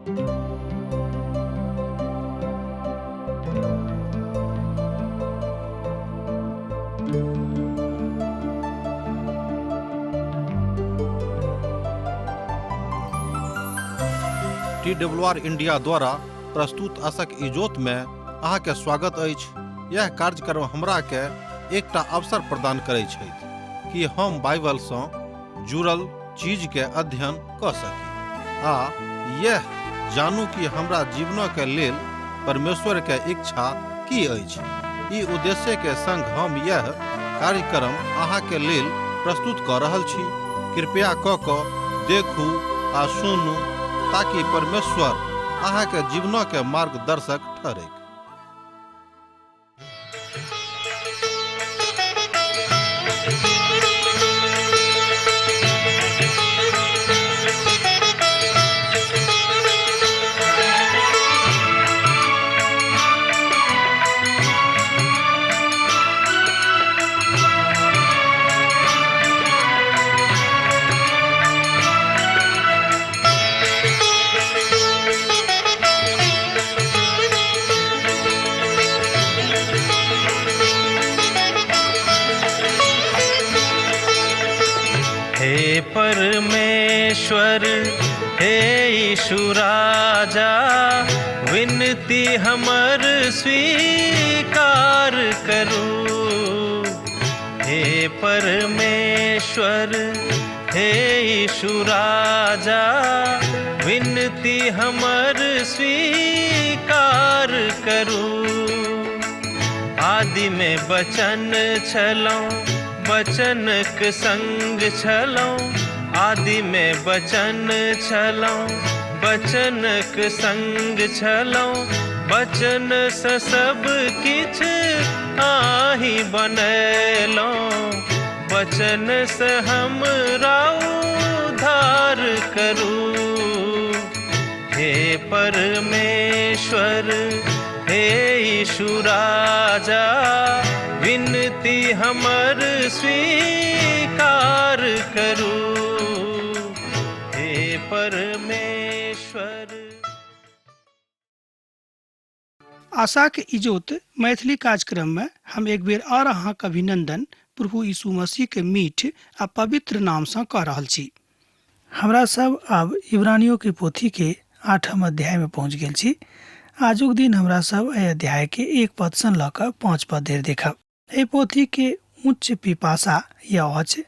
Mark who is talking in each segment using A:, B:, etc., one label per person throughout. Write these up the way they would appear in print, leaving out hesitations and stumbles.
A: T W R India द्वारा प्रस्तुत असक इजोत में अहाँके स्वागत अछि। यह कार्यक्रम हमरा के एकटा अवसर प्रदान करै छथि कि हम बाइबल सँ जुड़ल चीज के अध्ययन कऽ सकी आ यह जानू कि हमरा जीवनक के लेल परमेश्वर के इच्छा की अछि। ई उद्देश्य के संग हम यह कार्यक्रम अहाँ के लेल प्रस्तुत कऽ रहल छी। कृपया कऽ कऽ देखू आ सुनू ताकि परमेश्वर अहाँ के जीवनक के मार्गदर्शक ठहरैक।
B: हे परमेश्वर, हे यीशु राजा, विनती हमर स्वीकार करू। हे परमेश्वर, हे यीशु राजा, विनती हमर स्वीकार करू। आदि में वचन छलौं, वचनक संग छलौं। आदि में वचन छलौं, वचनक संग छलौं। वचन से सब किछ आही बनेलौं, वचन से हमरा उद्धार करू। हे परमेश्वर, हे यीशु राजा, विनती हमर स्वीकार करू। हे परमेश्वर।
C: आशाक इजोत मैथिली कार्यक्रम में हम एक बेर और अहाँक अभिनंदन प्रभु यीशु मसीह के मीठ आ पवित्र नाम सँ कऽ रहल छी। हमरा सब आब इब्रानियों के पोथी के 8म अध्याय में पहुँच गेल छी। आजुक दिन हमरा सब एहि अध्याय के 1 पद सँ लऽ कऽ 5 पद धरि देखब। एहि पोथी के उच्च पिपासा यह अछि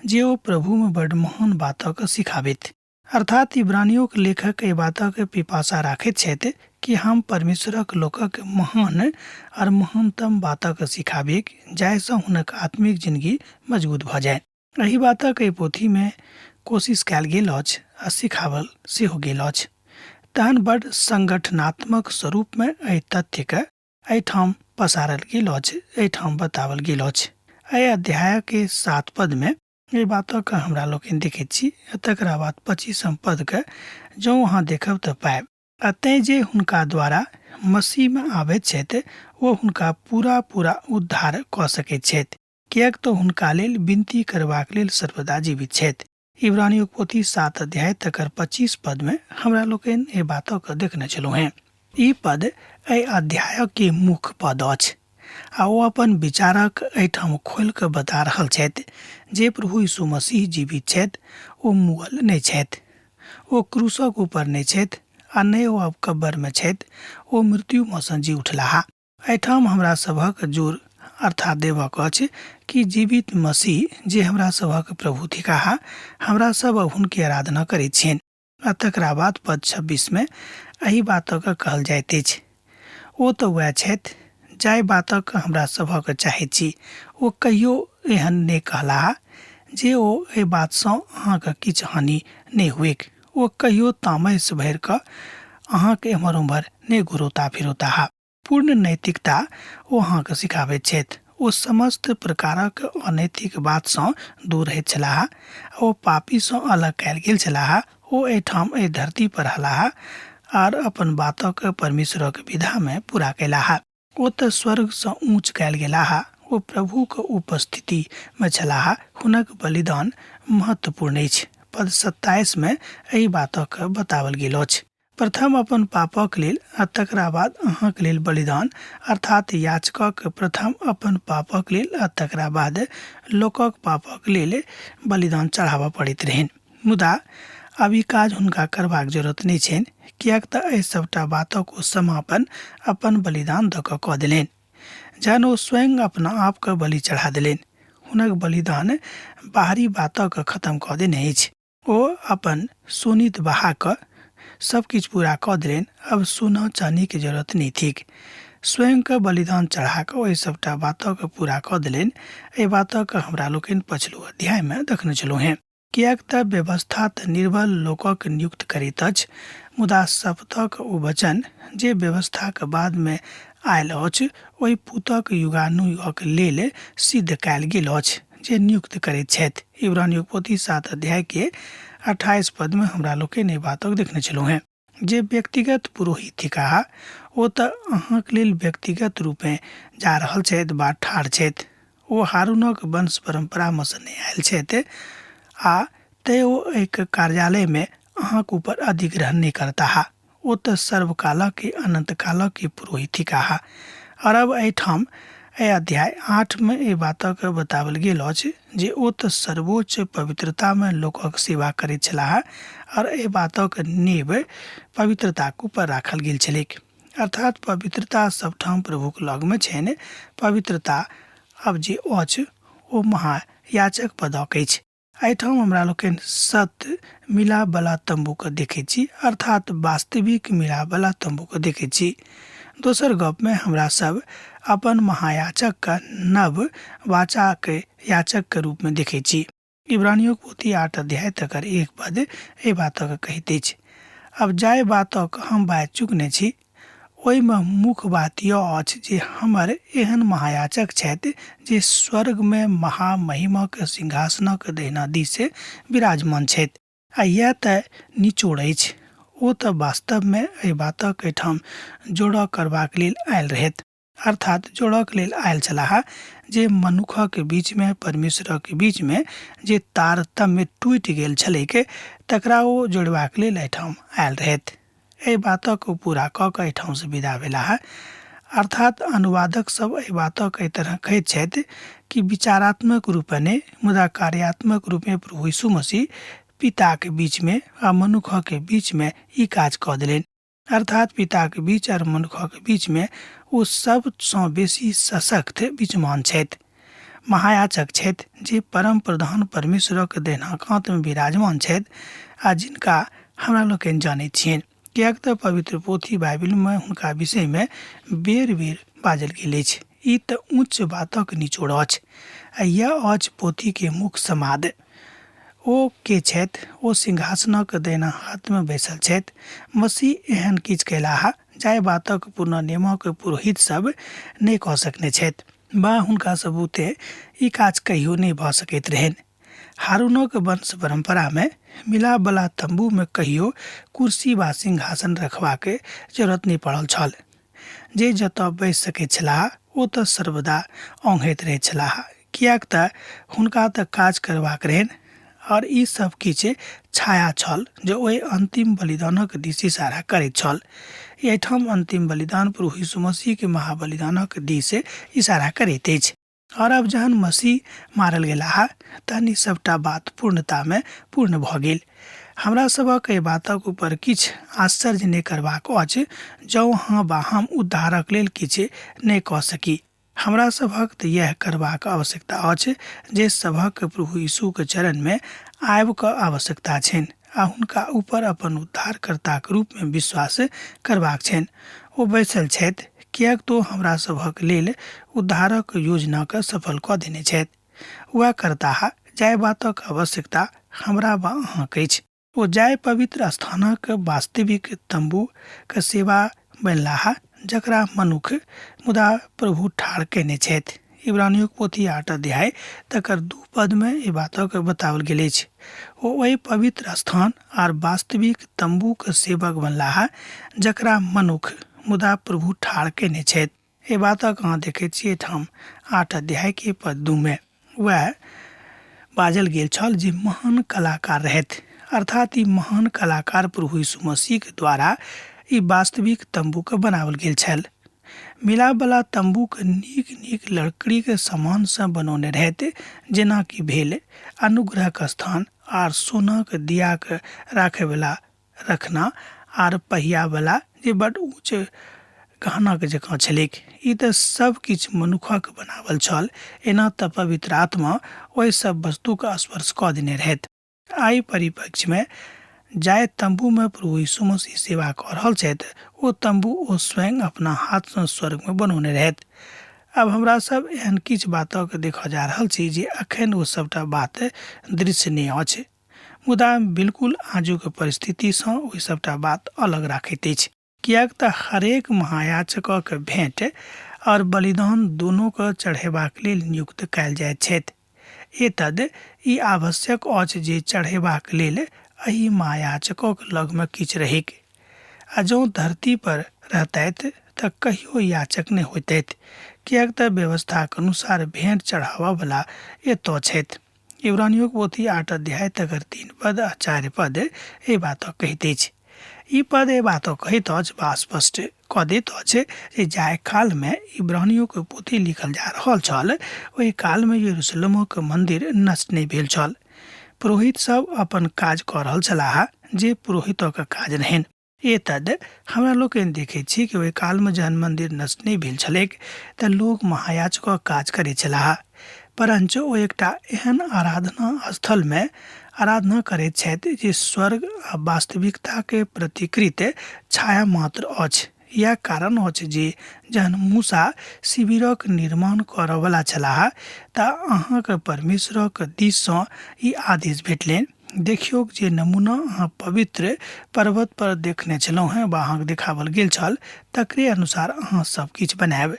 C: जे ओ प्रभु में बड महान बातक सिखाबैत, अर्थात इब्रानियों के लेखक एहि बातक पिपासा राखैत छथि कि हम परमेश्वरक लोकक महान और महानतम बातक सिखाबिक, जाहिसँ हुनक आत्मिक जिंदगी मजबूत भऽ जाय। एहि बातक एहि पोथी में कोशिश कयल गेल अछि आ सिखावल सेहो गेल अछि। तहन बड संगठनात्मक स्वरूप में एहि तथ्यके एहिठाम पसारल गेल अछि, एहिठाम बतावल गेल अछि। एहि अध्याय के 7 पद में एहि बातक हमरा लोकनि देखैत छी, तकरा बाद 25 पदके जँ अहाँ देखब तऽ पायब। आ तें जे हुनका द्वारा मसीह में आबैत छथि ओ हुनका पूरा पूरा उद्धार कऽ सकैत छथि, किएक तऽ हुनका लेल विनती करबाक लेल सर्वदा जीवित छथि। इब्रानियों पोथी 7 अध्याय तकर 25 पद में हमरा लोकनि एहि बातक देखने छलहुँ हेँ। ई पद एहि अध्यायक के मुख्य पद अछि आ ओ अपन विचारक एहिठाम खोलि कऽ बता रहल छथि जे प्रभु यीशु मसीह जीवित छथि, ओ मुअल नहि छथि, ओ क्रूसक ऊपर नहि छथि आ नहि ओ अब कब्बर में छथि, ओ मृत्यु में सँ जी उठलाह। एहिठाम हमरा सभक जोर अर्थात देबक अछि कि जीवित मसीह जे हमरा सभक प्रभु थिकाह, हमरा सब हुनके आराधना करैत छियनि। आ तकरा बाद पद 26 में एहि बातक कहल जाइत अछि, ओ तऽ वएह छथि जाहि बातक हमरा सभक चाहैत छी। ओ कहियो एहन नहि कहलाह जे ओ एहि बातसँ अहाँके किछु हानि नहि हुएक। ओ कहियो तामस भरि कऽ अहाँके एम्हर ओम्हर नहि घुरौता फिरौताह। पूर्ण नैतिकता ओ अहाँके सिखाबैत छथि। ओ समस्त प्रकारक अनैतिक बातसँ दूर रहैत छलाह। ओ पापीसँ अलग कयल गेल छलाह। ओ एहिठाम एहि धरती पर रहलाह आर अपन बातक परमेश्वरक विधामे पूरा कयलाह। ओ तऽ स्वर्गसँ ऊँच कयल गेलाह। ओ प्रभुक उपस्थितिमे छलाह। हुनक बलिदान महत्वपूर्ण अछि। पद 27 मे एहि बातक बताओल गेल अछि। प्रथम अपन पापक लेल आ तकरा बाद अहाँक लेल बलिदान, अर्थात याचकक प्रथम अपन पापक लेल आ तकरा बाद लोकक पापक लेल बलिदान चढ़ाबऽ पड़ैत रहनि। मुदा आब ई काज हुनका करबाक जरूरत नहि छनि, किएक तँ एहि सभटा बातक ओ समापन अपन बलिदान दऽ कऽ कऽ देलनि। जहन ओ स्वयं अपना आपके बलि चढ़ा देलनि, हुनक बलिदान बाहरी बातक खत्म कऽ देने अछि। ओ अपन शोणित बहा कऽ सब किछु पूरा कऽ देलनि। आब सोना चानीके जरूरत नहि थिक। स्वयंके बलिदान चढ़ा कऽ ओहि सभटा बातक पूरा कऽ देलनि। एहि बातक हमरा लोकनि पछिलो अध्यायमे देखने छलहुँ हेँ। किएक तँ व्यवस्था तँ निर्बल लोकक नियुक्त करैत अछि, मुदा शपथक ओ वचन जे व्यवस्थाक बादमे आयल अछि, ओहि पुतक युगानुयुगक लेल सिद्ध कयल गेल अछि जे नियुक्त करैत छथि। इब्रानियों पोथी 7 अध्याय के 28 पद में हमरा लोकनि एहि बातक देखने छलहुँ हेँ। जे व्यक्तिगत पुरोहित थिकाह ओ तऽ अहाँक लेल व्यक्तिगत रूपेँ जा रहल छथि बा ठाढ़ छथि। ओ हारूनक वंश परम्परामे सँ नहि आयल छथि आ तेँ ओ एहि कार्यालयमे अहाँक ऊपर अधिग्रहण नहि करताह। ओ तऽ सर्वकालक अनन्तकालक पुरोहित थिकाह। आओर अब एहिठाम एहि अध्याय 8 मे एहि बातक बताओल गेल अछि जे ओ तऽ सर्वोच्च पवित्रतामे लोकक सेवा करैत छलाह आओर एहि बातक नींव पवित्रताक ऊपर राखल गेल छलैक। अर्थात पवित्रता सबठाम प्रभुक लगमे छनि। पवित्रता आब जे अछि ओ महायाजक पदक अछि। एहिठाम हमरा लोकनि सत मिलापवला तम्बूके देखैत छी, अर्थात वास्तविक मिलापवला तम्बूके देखैत छी। दोसर गपमे हमरा सब अपन महायाजकके नव वाचाके याचकके रूपमे देखैत छी। इब्रानियों पोथी 8 अध्याय तकर 1 पद एहि बातक कहैत अछि। अब जाहि बातक हम बाजि चुकने छी ओहिमे मुख्य बात यह अछि जे हमर एहन महायाचक छथि जे स्वर्गमे महामहिमक सिंहासनक दहिना दिस विराजमान छथि। आ इएह तऽ निचोड़ अछि। ओ तऽ वास्तवमे एहि बातक एहिठाम जोड़ऽ करबाक लेल आयल रहथि। अर्थात जोड़क लेल आयल छलाह जे मनुखक बीचमे परमेश्वरक बीचमे जे तारतम्य टूटि गेल छलैक तकरा ओ जोड़बाक लेल एहिठाम आयल रहथि। एहि बातक ओ पूरा कऽ कऽ एहिठामसँ विदा भेलाह। अर्थात अनुवादक सब एहि बातक एहि तरह कहैत छथि कि विचारात्मक रूपे नहि मुदा कार्यात्मक रूपे प्रभु यीशु मसीह पिताक बीचमे आ मनुखक बीचमे ई काज कऽ देलनि। अर्थात पिताक बीच आर मनुखक बीचमे ओ सबसँ बेसी सशक्त बीचमान छथि। महायाचक छथि जे परम प्रधान परमेश्वरक दहिना कातमे विराजमान छथि आ जिनका हमरा लोकनि जानैत छियनि, किएक तऽ पवित्र पोथी बाइबिलमे हुनका विषयमे बेर बेर बाजल गेल अछि। ई तऽ उच्च बातक निचोड़ अछि आ यह अछि पोथीके मुख्य समाद। ओ के छथि? ओ सिंहासनक दहिना हाथमे बैसल छथि। मसीह एहन किछु कयलाह जाहि बातक पुरना नियमक पुरोहित सब नहि कऽ सकने छथि बा हुनका सब बुते ई काज कहियो नहि भऽ सकैत रहनि। हारूनक वंश परम्परामे मिलापवला तम्बूमे कहियो कुर्सी वा सिंहासन रखबाक जरूरत नहि पड़ल छल। जे जतऽ बैसि सकैत छलाह ओ तऽ सर्वदा औंघैत रहैत छलाह, किएक तऽ हुनका तऽ काज करबाक रहनि आओर ई सब किछु छाया छल जे ओहि अन्तिम बलिदानक दिस इशारा करैत छल। एहिठाम अन्तिम बलिदान प्रभु यीशु मसीहके महाबलिदानक दिस इशारा करैत अछि। आओर आब जहन मसीह मारल गेलाह तहन ई सबटा बात पूर्णतामे पूर्ण भऽ गेल। हमरा सभक एहि बातक ऊपर किछु आश्चर्य नहि करबाक अछि जँ अहाँ वा हम उद्धारक लेल किछु नहि कऽ सकी। हमरा सभक तऽ इएह करबाक आवश्यकता अछि जे सभक प्रभु यीशुके चरणमे आबि कऽ आवश्यकता छनि आ हुनका ऊपर अपन उद्धारकर्ताक रूपमे विश्वास करबाक छनि। ओ बैसल छथि किएक तऽ ओ हमरा सभक लेल उद्धारक योजनाके सफल कऽ देने छथि। वएह करताह जाहि बातक आवश्यकता हमरा वा अहाँक अछि। ओ जाहि पवित्र स्थानक वास्तविक तम्बूक सेवा बनलाह जकरा मनुख मुदा प्रभु ठाढ़ कयने छथि। इब्रानियोक पोथी 8 अध्याय तकर 2 पदमे एहि बातक बताओल गेल अछि। ओ ओहि पवित्र स्थान आर वास्तविक तम्बूक सेवक बनलाह जकरा मनुख मुदा प्रभु ठाढ़ कयने छथि। एहि बातक अहाँ देखैत छी एहिठाम 8 अध्यायके पद 2 मे। वएह बाजल गेल छल जे महान कलाकार रहथि अर्थात ई महान कलाकार प्रभु यीशु मसीहके द्वारा ई वास्तविक तम्बूके बनाओल गेल छल। मिलापवला तम्बूके नीक नीक लकड़ीके सामानसँ बनौने रहथि, जेनाकि भेल अनुग्रहक स्थान आर सोनाक दियाके राखयवला रखना आर पहियावला जे बड ऊँच गहनाके जकाँ छलैक। ई तऽ सब किछु मनुखक बनावल छल, एना तऽ पवित्र आत्मा ओहि सब वस्तुके स्पर्श कऽ देने रहथि। आइ परिप्रेक्ष्यमे जाहि तम्बूमे प्रभु यीशु मसीह सेवा कऽ रहल छथि, ओ तम्बू ओ स्वयं अपना हाथसँ स्वर्गमे बनौने रहथि। आब हमरा सब एहन किछु बातक देखऽ जा रहल छी जे अखन ओ सबटा बात दृश्य नहि अछि, मुदा बिल्कुल आजुक परिस्थितिसँ ओहि सबटा बात अलग राखैत अछि। किएक तऽ हरेक महायाचकक भेंट और बलिदान दुनूक चढ़ेबाक लेल नियुक्त कयल जाइत छथि। एतद् ई आवश्यक अछि जे चढ़ेबाक लेल एहि महायाचकक लगमे किछु रहैक। आ जँ धरती पर रहतथि तऽ कहियो याचक नहि होइतथि, किएक तऽ व्यवस्थाक अनुसार भेंट चढ़ाबऽ वला एतऽ छथि। इब्रानियोक पोथी 8 अध्याय तकर 3 पद आ 4 पद एहि बातक कहैत अछि। ई पद एहि बातक कहैत अछि वा स्पष्ट कऽ दैत अछि जे जाहि कालमे इब्रानियोक पोथी लिखल जा रहल छल, ओहि कालमे यरूशलेमक मन्दिर नष्ट नहि भेल छल। पुरोहित सब अपन काज कऽ रहल छलाह जे पुरोहितक काज रहनि। एतद् हमरा लोकनि देखैत छी कि ओहि कालमे जहन मन्दिर नष्ट नहि भेल छलैक तऽ लोक महायाजकक काज करैत छलाह, परञ्च ओ एकटा एहन आराधना स्थलमे आराधना करैत छथि जे स्वर्ग आ वास्तविकताके प्रतिकृत छाया मात्र अछि। इएह कारण अछि जे जहन मूसा शिविरक निर्माण करऽवला छलाह तऽ अहाँके परमेश्वरक दिससँ ई आदेश भेटलनि, देखियौक जे नमूना अहाँ पवित्र पर्वत पर देखने छलहुँ हेँ वा अहाँके देखाओल गेल छल, तकरे अनुसार अहाँ सब किछु बनायब।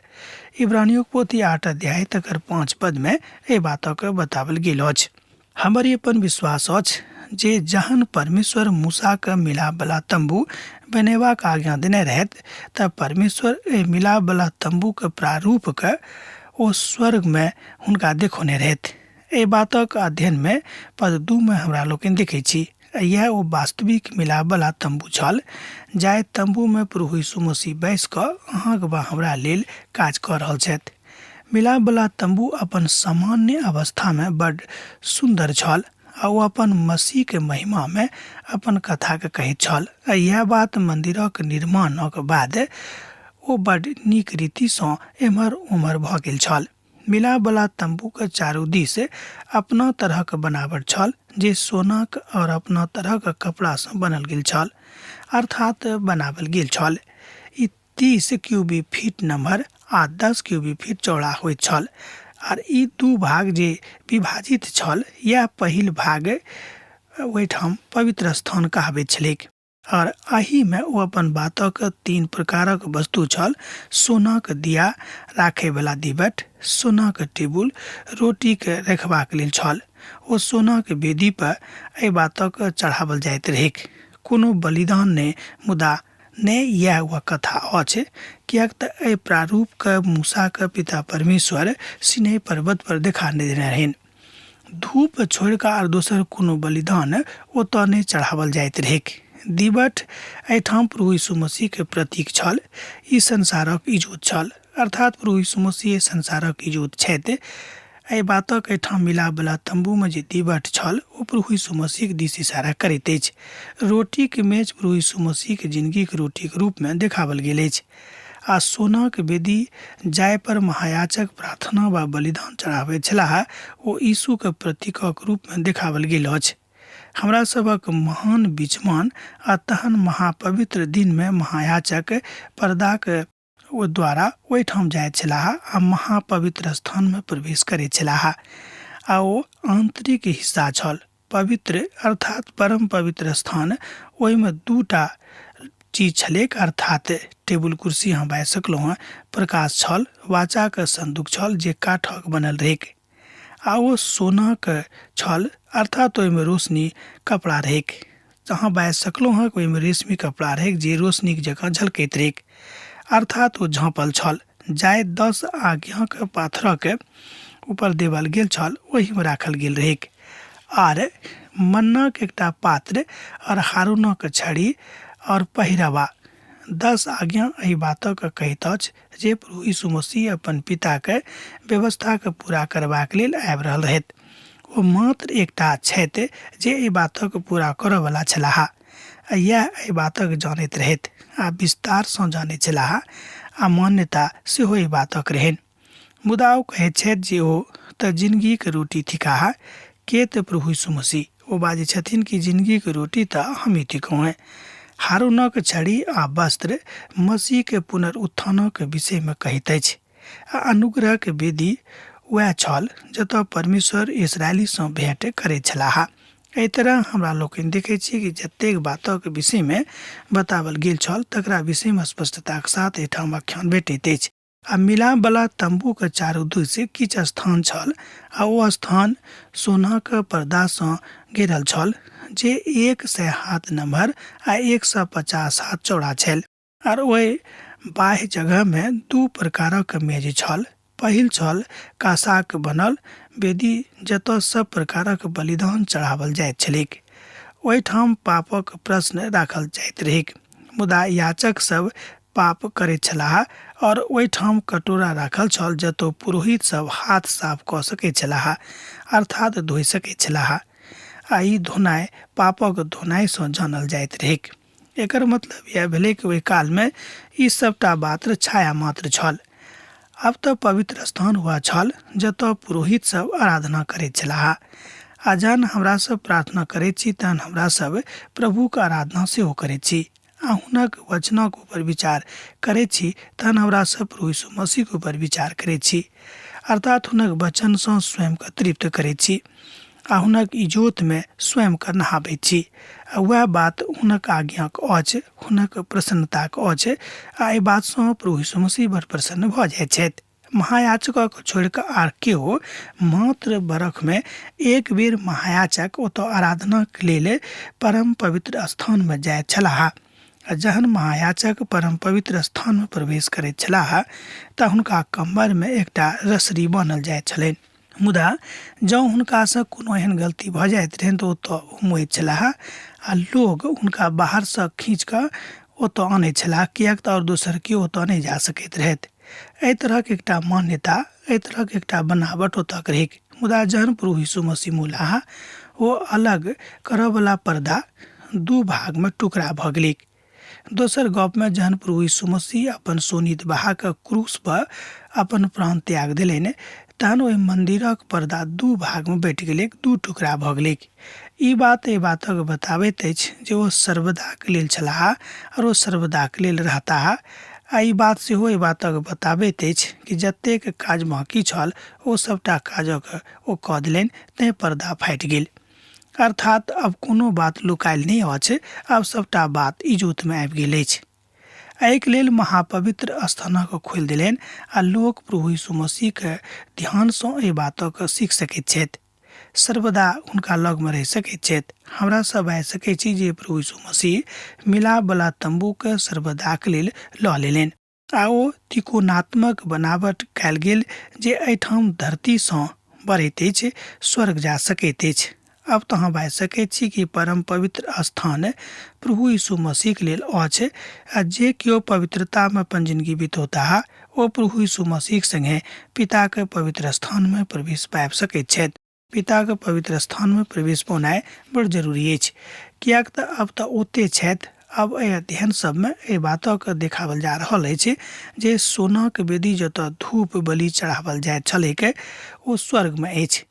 C: इब्रानियोक पोथी 8 अध्याय तकर 5 पदमे एहि बातक बताओल गेल अछि। हमर ई अपन विश्वास अछि जे जहन परमेश्वर मूसाके मिलापवला तम्बू बनेबाक आज्ञा देने रहथि तऽ परमेश्वर एहि मिलापवला तम्बूके प्रारूपके ओ स्वर्गमे हुनका देखौने रहथि। एहि बातक अध्ययनमे पद 2 मे हमरा लोकनि देखैत छी। इएह ओ वास्तविक मिलापवला तम्बू छल जाहि तम्बूमे प्रभु यीशु मसीह बैसि कऽ अहाँक वा हमरा लेल काज कऽ रहल छथि। मिलापवला तम्बू अपन सामान्य अवस्थामे बड्ड सुन्दर छल आ ओ अपन मसीहके महिमामे अपन कथाके कहैत छल। आ इएह बात मन्दिरक निर्माणक बाद ओ बड्ड नीक रीतिसँ एम्हर ओम्हर भऽ गेल छल। मिलापवला तम्बूक चारू दिस अपना तरहक बनावट छल जे सोनाक और अपना तरहक कपड़ासँ बनल गेल छल, अर्थात बनावल गेल छल। ई 30 क्यूबी फीट नम्हर आ 10 क्यूबी फीट चौड़ा होइत छल आर ई दू भाग जे विभाजित छल, यैह पहिल भाग ओहिठाम पवित्र स्थान कहाबैत छलैक। आर एहिमे ओ अपन बातक 3 प्रकारक वस्तु छल, सोनाक दिया राखयवला दीवट, सोनाक टेबुल रोटीके रखबाक लेल छल। ओ सोनाक वेदी पर एहि बातक चढ़ावल जाइत रहैक। कोनो बलिदान नहि, मुदा नहि इएह वह कथा अछि, किएक तऽ एहि प्रारूपके मूसाके पिता परमेश्वर सिनै पर्वत पर देखा देने रहनि। धूप छोड़ि कऽ आर दोसर कोनो बलिदान ओतऽ नहि चढ़ाओल जाइत रहैक। दीवट एहिठाम प्रभु यीशु मसीहके प्रतीक छल। ई संसारक इजोत छल, अर्थात प्रभु यीशु मसीह संसारक इजोत छथि। एहि बातक एहिठाम मिलापवला तम्बूमे जे दीवट छल ओ प्रभु यीशु मसीहक दिस इशारा करैत अछि। रोटीक मेज प्रभु यीशु मसीहक जिनगीक रोटीक रूपमे देखाओल गेल अछि आ सोनाक वेदी जाहि पर महायाजक प्रार्थना वा बलिदान चढ़ाबैत छलाह ओ यीशुक प्रतीकक रूपमे देखाओल गेल अछि। हमरा सभक महान बीचमान आ तहन महापवित्र दिनमे महायाजक पर्दाक ओ द्वारा ओहिठाम जाइत छलाह आ महापवित्र स्थानमे प्रवेश करैत छलाह आ ओ आन्तरिक हिस्सा छल। पवित्र अर्थात परम पवित्र स्थान, ओहिमे दूटा चीज छलैक, अर्थात टेबुल कुर्सी अहाँ बाजि सकलहुँ हँ, प्रकाश छल, वाचाक संदूक छल जे काठक बनल रहैक आ ओ सोनाक छल, अर्थात ओहिमे रोशनी कपड़ा रहैक। अहाँ बाजि सकलहुँ हँ ओहिमे रेशमी कपड़ा रहैक जे रोशनीक जकाँ झलकैत रहैक, अर्थात ओ झाँपल छल। जाहि 10 आज्ञाक पाथरक ऊपर देवल गेल छल ओहिमे राखल गेल रहैक। आर मन्नाक एकटा पात्र और हारूनक छड़ी और पहिरवा। 10 आज्ञा एहि बातक कहैत अछि जे प्रभु यीशु मसीह अपन पिताके व्यवस्थाके पूरा करबाक लेल आबि रहल रहथि। ओ मात्र एकटा छथि जे एहि बातक पूरा करऽवला छलाह आ इएह एहि बातक जानैत रहथि आ विस्तारसँ जानैत छलाह आ मान्यता सेहो एहि बातक रहनि। मुदा ओ कहैत छथि जे ओ तऽ जिनगीक रोटी थिकाह। के तऽ प्रभु यीशु मसीह। ओ बाजै छथिन कि जिनगीक रोटी तऽ हमही थिकहुँ हेँ। हारूनक छड़ी आ वस्त्र मसीहके पुनरुत्थानक विषयमे कहैत अछि आ अनुग्रहक वेदी वएह छल जतऽ परमेश्वर इसराइलीसँ भेँट करैत छलाह। एहि तरह हमरा लोकनि देखैत छी कि जतेक बातक विषयमे बताओल गेल छल तकरा विषयमे स्पष्टताक साथ एहिठाम आख्यान भेटैत अछि। आ मिलापवला तम्बूक चारू दिस किछु स्थान छल आ ओ स्थान सोनाक पर्दासँ घेरल छल जे 100 हाथ नमहर आ 150 हाथ चौड़ा छल। आर ओहि बाह्य जगहमे दू प्रकारक मेज छल। पहिल छल काँसाक बनल वेदी जतऽ सभ प्रकारक बलिदान चढ़ाओल जाइत छलैक। ओहिठाम पापक प्रश्न राखल जाइत रहैक। मुदा याचक सभ पाप करैत छलाह और ओहिठाम कटोरा राखल छल जतऽ पुरोहित सब हाथ साफ कऽ सकैत छलाह, अर्थात धोइ सकैत छलाह। आ ई धोनाइ पापक धोनाइसँ जानल जाइत रहैक। एकर मतलब इएह भेलै कि ओहि कालमे ई सबटा बात छाया मात्र छल। आब तऽ पवित्र स्थान हुआ छल जतऽ पुरोहित सब आराधना करैत छलाह। आ जहन हमरा सब प्रार्थना करैत छी तहन हमरा सब प्रभुक आराधना सेहो करैत छी। आ हुनक वचनक ऊपर विचार करैत छी तहन हमरा सब प्रभु यीशु मसीहक ऊपर विचार करैत छी, अर्थात हुनक वचनसँ स्वयंके तृप्त करैत छी आ हुनक इजोतमे स्वयंके नहाबैत छी। आ वएह बात हुनक आज्ञाक अछि, हुनक प्रसन्नताक अछि आ एहि बातसँ प्रभु यीशु मसीह बड़ प्रसन्न भऽ जाइत छथि। महायाचकक छोड़ि कऽ आर केओ मात्र बरखमे एक बेर महायाचक ओतऽ आराधनाक लेल परम पवित्र स्थानमे जाइत छलाह। आ जहन महायाचक परम पवित्र स्थानमे प्रवेश करैत छलाह तऽ हुनका कम्बरमे एकटा रसरी बान्हल जाइत छलनि। मुदा जँ हुनकासँ कोनो एहन गलती भऽ जाइत रहनि तऽ ओतऽ ओ मुइत छलाह आ लोग हुनका बाहरसँ खींच कऽ ओतऽ आनैत छलाह, किएक तऽ आओर दोसर केओ ओतऽ नहि जा सकैत रहथि। एहि तरहक एकटा मान्यता, एहि तरहक एकटा बनावट ओतऽ रहैक। मुदा जहन प्रभु यीशु मसीह मुलाह, ओ अलग करऽवला पर्दा दू भागमे टुकड़ा भऽ गेलैक। दोसर गपमे जहन प्रभु यीशु मसीह अपन शोणित बहा कऽ क्रूस पर अपन प्राण त्याग देलनि तहन ओहि मन्दिरक पर्दा दू भागमे बँटि गेलैक, दू टुकड़ा भऽ गेलैक। ई बात एहि बातक बताबैत अछि जे ओ सर्वदाक लेल छलाह आओर ओ सर्वदाक लेल रहताह। आ ई बात सेहो एहि बातक बताबैत अछि कि जतेक काज बाँकी छल ओ सभटा काजक ओ कऽ देलनि, तेँ पर्दा फाटि गेल। अर्थात अब कोनो बात लुकायल नहि अछि, आब सभटा बात इजोतमे आबि गेल अछि। एहिके लेल महापवित्र स्थानक खोलि देलनि आ लोक प्रभु यीशु मसीहके ध्यानसँ एहि बातक सीख सकैत छथि, सर्वदा हुनका लगमे रहि सकैत छथि। हमरा सब बाजि सकैत छी जे प्रभु यीशु मसीह मिलापवला तम्बूके सर्वदाक लेल लऽ लेलनि आ ओ त्रिकोणात्मक बनावट कयल गेल जे एहिठाम धरतीसँ बढ़ैत अछि, स्वर्ग जा सकैत अछि। आब तऽ अहाँ बाजि सकैत छी कि परम पवित्र स्थान प्रभु यीशु मसीहके लेल अछि आ जे केओ पवित्रतामे अपन जिनगी बितौताह ओ प्रभु यीशु मसीहक सङ्गे पिताके पवित्र स्थानमे प्रवेश पाबि सकैत छथि। पिताके पवित्र स्थानमे प्रवेश पौनाइ बड़ जरूरी अछि, किएक तऽ आब तऽ ओते छथि। आब एहि अध्ययन सभमे एहि बातक देखाओल जा रहल अछि जे सोनाक वेदी जतऽ धूप बलि चढ़ाओल जाइत छलैक ओ स्वर्गमे अछि।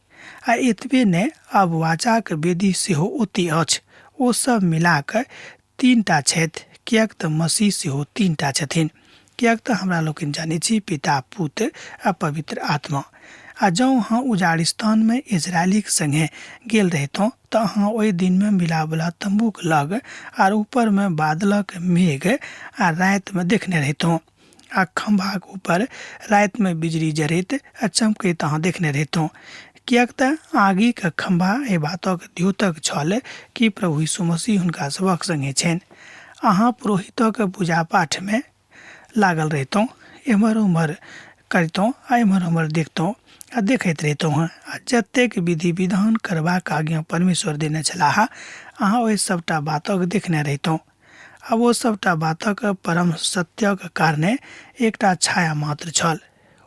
C: आ एतबे नहि, आब वाचाक वेदी सेहो ओतहि अछि। ओ सभ मिला कऽ तीनटा छथि, किएक तऽ मसीह सेहो तीनटा छथिन। किएक तऽ हमरा लोकनि जानैत छी पिता, पुत्र आ पवित्र आत्मा। आ जँ अहाँ उजाड़ स्थानमे इस्राएलीक संगे गेल रहितहुँ तऽ अहाँ ओहि दिनमे मिलापवला तम्बूक लग आर ऊपरमे बादलक मेघ आ रातिमे देखने रहितहुँ आ खम्भाक ऊपर रातिमे बिजली जरैत आ चमकैत अहाँ देखने रहितहुँ। किएक तऽ आगिक खम्भा एहि बातक द्योतक छल कि प्रभु यीशु मसीह हुनका सभक संगे छनि। अहाँ पुरोहितक पूजा-पाठमे लागल रहितहुँ, एम्हर-ओम्हर करितहुँ आ एम्हर ओम्हर देखितहुँ आ देखैत रहितहुँ हँ आ जतेक विधि विधान करबाक आज्ञा परमेश्वर देने छलाह अहाँ ओहि सभटा बातक देखने रहितहुँ। आब ओ सभटा बातक परम सत्यक कारणे एकटा छाया मात्र छल।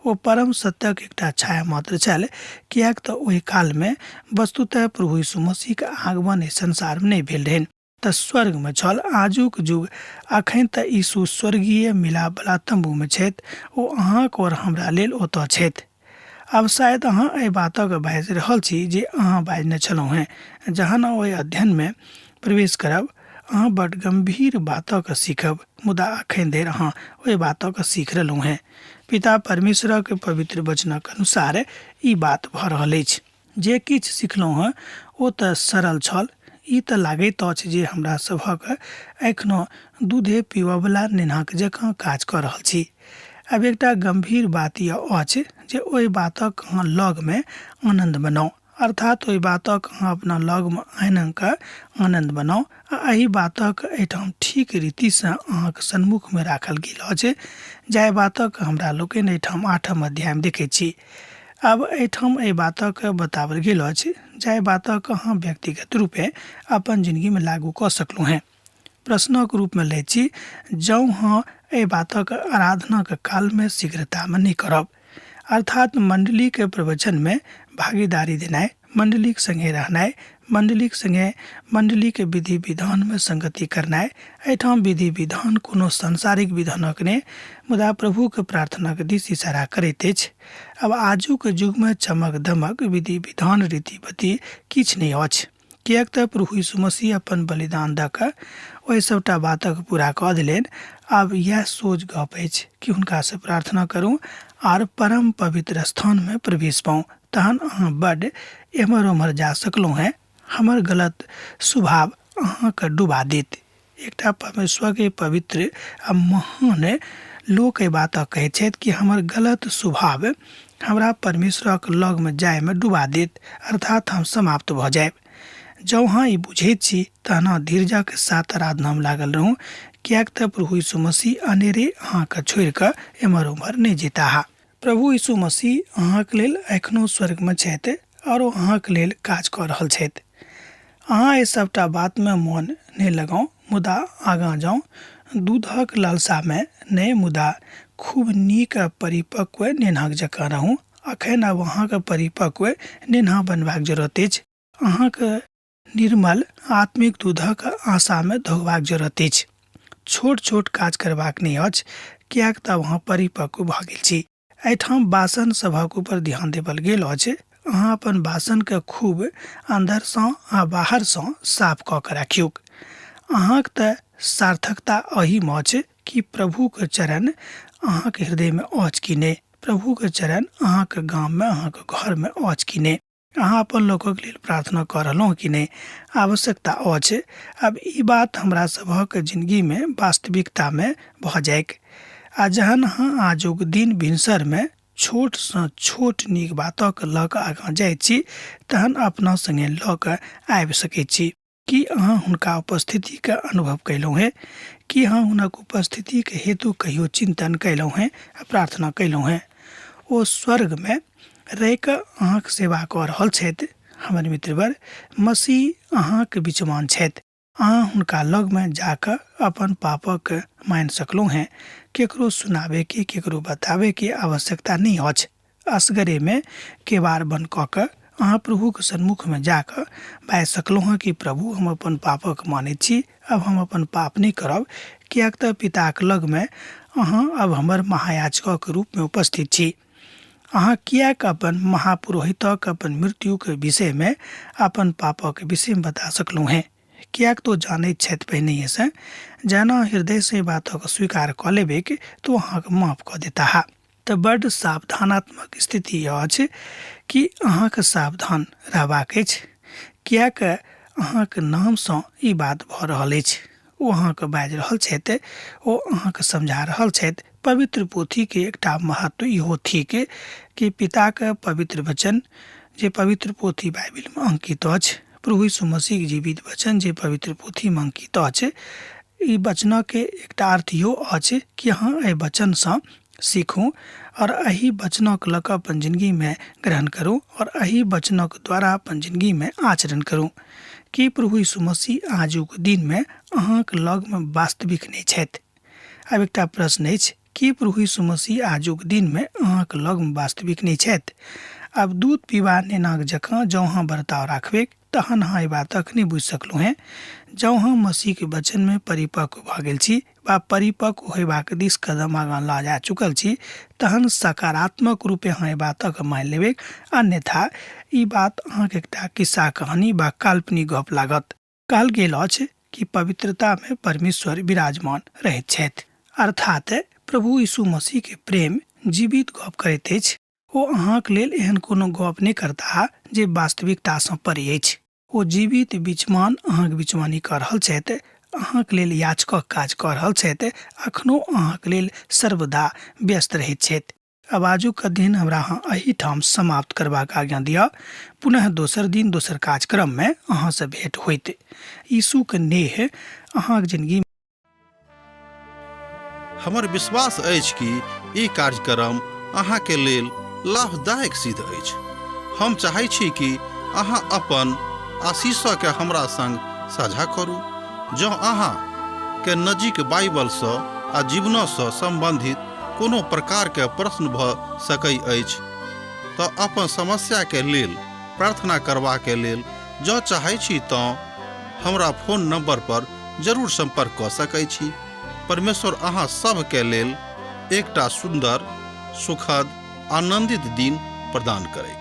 C: ओ परम सत्यक एकटा छाया मात्र छल किएक तँ ओहि कालमे वस्तुतः प्रभु यीशु मसीहक आगमन एहि संसारमे नहि भेल रहनि। तऽ स्वर्गमे छल। आजुक युग अखन तऽ यीशु स्वर्गीय मिलापवला तम्बूमे छथि। ओ अहाँक और हमरा लेल ओतऽ छथि। आब शायद अहाँ एहि बातक बाजि रहल छी जे अहाँ बाजने छलहुँ हेँ। जहन ओहि अध्ययनमे प्रवेश करब, अहाँ बड्ड गम्भीर बातक सीखब, मुदा अखन धरि अहाँ ओहि बातक सीख रहलहुँ हेँ। पिता परमेश्वरक पवित्र वचनक अनुसार ई बात भऽ रहल अछि। जे किछु सिखलहुँ हेँ ओ तऽ सरल छल। ई तऽ लागैत अछि जे हमरा सभक एखनो दूधे पीबऽवला नेनाक जकाँ काज कऽ रहल छी। आब एकटा गम्भीर बात ई अछि जे ओहि बातक अहाँ लगमे आनन्द मनाउ। अर्थात् ओहि बातक अहाँ अपना लगमे आनि कऽ आनन्द मनाउ आ एहि बातक एहिठाम ठीक रीतिसँ अहाँक सन्मुखमे राखल गेल अछि जाहि बातक हमरा लोकनि एहिठाम आठम अध्यायमे देखैत छी। आब एहिठाम एहि बातक बताओल गेल अछि जाहि बातक अहाँ व्यक्तिगत रूपेँ अपन जिनगीमे लागू कऽ सकलहुँ हेँ। प्रश्नक रूपमे लैत छी जँ अहाँ एहि बातक आराधनाक कालमे शीघ्रतामे नहि करब। अर्थात् मण्डलीके प्रवचनमे भागीदारी देनाइ, मण्डलीक सङ्गे रहनाइ, मण्डलीक सङ्गे मण्डलीके विधि विधानमे सङ्गति करनाइ, एहिठाम विधि विधान कोनो सांसारिक विधानक नहि मुदा प्रभुके प्रार्थनाक दिस इशारा करैत अछि। आब आजुक युगमे चमक दमक विधि विधान रीति पति किछु नहि अछि। किएक तऽ प्रभु यीशु मसीह अपन बलिदान दऽ कऽ ओहि सभटा बातक पूरा कऽ देलनि। आब इएह सोझ गप अछि कि हुनकासँ प्रार्थना करू आर परम पवित्र स्थानमे प्रवेश पाउ। तहन अहाँ बड्ड एम्हर ओम्हर जा सकलहुँ हेँ। हमर गलत स्वभाव अहाँकेँ डुबा देत। एकटा परमेश्वरके पवित्र आ महान लोक एहि बातक कहैत छथि कि हमर गलत स्वभाव हमरा परमेश्वरक लगमे जायमे डुबा देत अर्थात हम समाप्त भऽ जायब। जँ अहाँ ई बुझैत छी तहन अहाँ धीरजक साथ आराधनामे लागल रहू किएक तऽ प्रभु यीशु मसीह अनेरे अहाँके छोड़ि कऽ एम्हर ओम्हर नहि जेताह। प्रभु यीशु मसीह अहाँक लेल एखनो स्वर्गमे छथि आओर ओ अहाँक लेल काज कऽ रहल छथि। अहाँ एहि सभटा बातमे मोन नहि लगाउ मुदा आगाँ जाउ। दूधक लालसामे नहि मुदा खूब नीक आ परिपक्व नेनाक जकाँ रहू। अखन आब अहाँके परिपक्व नेना बनबाक जरूरत अछि। अहाँके निर्मल आत्मिक दूधक आशामे धोबाक जरूरत अछि। छोट छोट काज करबाक नहि अछि किएक तऽ अहाँ परिपक्व भऽ गेल छी। एहिठाम बासन सभक ऊपर ध्यान देबल गेल अछि। अहाँ अपन बासनके खूब अन्दरसँ आ बाहरसँ साफ कऽ कऽ राखियौक। अहाँक तऽ सार्थकता एहिमे अछि कि प्रभुके चरण अहाँके हृदयमे अछि कि नहि, प्रभुके चरण अहाँके गाममे अहाँके घरमे अछि कि नहि। अहाँ अपन लोकक लेल प्रार्थना कऽ रहलहुँ कि नहि, आवश्यकता अछि। आब ई बात हमरा सभक जिनगीमे वास्तविकतामे भऽ जाइक। आ जहन अहाँ आजुक दिन भिनसरमे छोटसँ छोट नीक बातक लऽ कऽ आगाँ जाइत छी तहन अपना सङ्गे लऽ कऽ आबि सकैत छी। की अहाँ हुनका उपस्थितिके अनुभव कयलहुँ हेँ? की अहाँ हुनक उपस्थितिके हेतु कहियो चिन्तन कयलहुँ हेँ आ प्रार्थना कयलहुँ हेँ? ओ स्वर्गमे रहि कऽ अहाँक सेवा कऽ रहल छथि। हमर मित्रवर, मसीह अहाँक विद्यमान छथि। अहाँ हुनका लगमे जा कऽ अपन पापक मानि सकलहुँ हेँ। केकरो सुनाबैके, केकरो बताबैके आवश्यकता नहि अछि। असगरेमे केबाड़ बन्द कऽ कऽ अहाँ प्रभुके सन्मुखमे जा कऽ बाजि सकलहुँ हँ कि प्रभु हम अपन पापक मानैत छी, आब हम अपन पाप नहि करब, किएक तऽ पिताक लगमे अहाँ आब हमर महायाजकक रूपमे उपस्थित छी। अहाँ किएक अपन महापुरोहितक अपन मृत्युक विषयमे अपन पापक विषयमे बता सकलहुँ हेँ? किएक तऽ ओ जानैत छथि पहिनहिएसँ, जहन हृदयसँ ई बातक स्वीकार कऽ लेबैक तऽ ओ अहाँके माफ कऽ देताह। तऽ बड्ड सावधानात्मक स्थिति अछि कि अहाँके सावधान रहबाक अछि किएक अहाँके नामसँ ई बात भऽ रहल अछि। ओ अहाँके बाजि रहल छथि, ओ अहाँके समझा रहल छथि। पवित्र पोथीके एकटा महत्व इहो थिक कि पिताके पवित्र वचन जे पवित्र पोथी बाइबिलमे अङ्कित अछि, प्रभु यीशु मसीहके जीवित वचन जे पवित्र पोथीमे अङ्कित अछि, ई वचनके एकटा अर्थ इहो अछि कि अहाँ एहि वचनसँ सीखू और एहि वचनक लऽ कऽ अपन जिन्दगीमे ग्रहण करू और एहि वचनक द्वारा अपन जिन्दगीमे आचरण करू। की प्रभु यीशु मसीह आजुक दिनमे अहाँक लगमे वास्तविक नहि छथि? आब एकटा प्रश्न अछि, की प्रभु यीशु मसीह आजुक दिनमे अहाँक लगमे वास्तविक नहि छथि? आब दूध पीबा नेनाक जकाँ जँ अहाँ बर्ताव राखबैक तहन अहाँ एहि बातक नहि बुझि सकलहुँ हेँ। जँ अहाँ मसीहके वचनमे परिपक्व भऽ गेल छी वा परिपक्व होयबाक दिस कदम आगाँ लऽ जा चुकल छी तहन सकारात्मक रूपे अहाँ एहि बातक मानि लेबैक, अन्यथा ई बात अहाँके एकटा किस्सा कहानी वा काल्पनिक गप लागत। कहल गेल अछि कि पवित्रता में परमेश्वर विराजमान रहैत छथि, अर्थात प्रभु यीशु मसीह के प्रेम जीवित गप करैत अछि। ओ अहाँक लेल एहन कोनो गप नहि करताह जे वास्तविकतासँ परे अछि। ओ जीवित बीचमान अहाँक बीचमानी कऽ रहल छथि, अहाँक लेल याचकक काज कऽ रहल छथि, अखनो अहाँक लेल सर्वदा व्यस्त रहैत छथि। आब आजुक अध्ययन हमरा अहाँ एहिठाम समाप्त करबाक आज्ञा दिअ। पुनः दोसर दिन दोसर कार्यक्रममे अहाँसँ भेंट होइत। यीशुक नेह अहाँक जिंदगी
A: हमर विश्वास अछि कि ई कार्यक्रम अहाँके लेल लाभदायक सिद्ध अछि। हम चाहै छी कि अहाँ अपन आशीषके हमरा संग साझा करू। जँ अहाँ के नजीक बाइबलसँ आ जीवनसँ सम्बन्धित कोनो प्रकारके प्रश्न भऽ सकै अछि तऽ अपन समस्याके लेल प्रार्थना करबाके लेल जँ चाहै छी तँ हमरा फोन नंबर पर जरूर संपर्क कऽ सकै छी। परमेश्वर अहाँ सभके लेल एकटा सुन्दर, सुखद, आनंदित दिन प्रदान करैक।